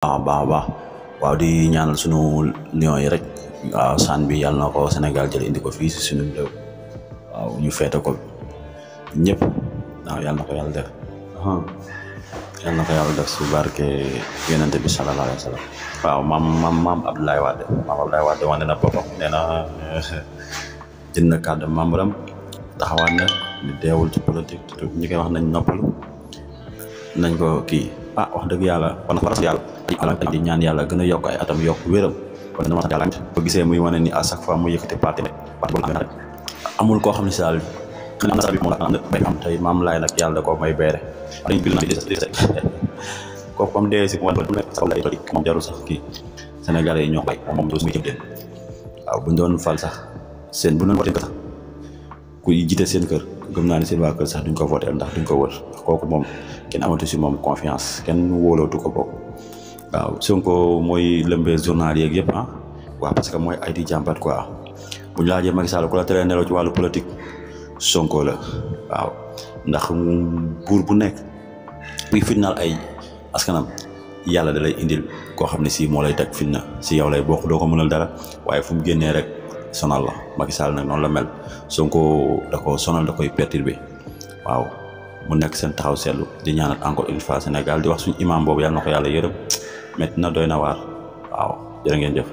baax waaw di ñaanal sunu lion yi rek waaw saan bi yàlla na ko Sénégal jël indi ko fii si sunu réew waaw ñu feete ko ñëpp waaw yàlla na ko yàlla def yàlla na ko yàlla def si barke yonent bi sallallahu alayhi wa sallam waaw maam Abdoulaye Wade wane na boppam nee na jënd na carte membre am taxawaat na ni deewul ci politique ñi koy wax nañ noppalu nañ ko kii wax dëgg yàlla war na sant yàlla di ñaan yàlla gën a yokk ay atam yokk wéram kon dama sant yàlla ba gisee muy wane ni à chaque fois mu yëkkati parti amul koo xam ne si daal xanaa bi moom la am tey maam laay nag yàlla da koo may beere dañ bil na kooku comme dee si moom jarul sax kii Sénégalais yi ñoo koy moom du muy jëm leen waaw buñ doon fal sax seen bu doon voté sax ku jiite seen kër gëm naa ne seen waa kër sax duñ ko voté ndax duñ ko wër ndax kooku moom kenn amatu si moom confiance kenn wóolootu ko bokk waaw Sonko mooy lëmbee journal yeeg yëpp waaw parce que mooy ay di jàmbat quoi bu ñu laajee Macky Sall ku la teree nelaw ci wàllu politique Sonko la waaw ndax buur bu nekk buy fitnaal ay askanam yàlla da lay indil koo xam ne si moo lay teg fitna si yow lay bokk doo ko mënal dara waaye fu mu génnee rek sonal la Macky Sall nag noonu la mel Sonko da ko sonal da koy perturbé waaw mu nekk seen taxaw seetlu di ñaanal encore une fois Sénégal di wax suñu imam boobu yàlla na ko yàlla yërëm métti na doy na waar waaw jërë ngeen jëf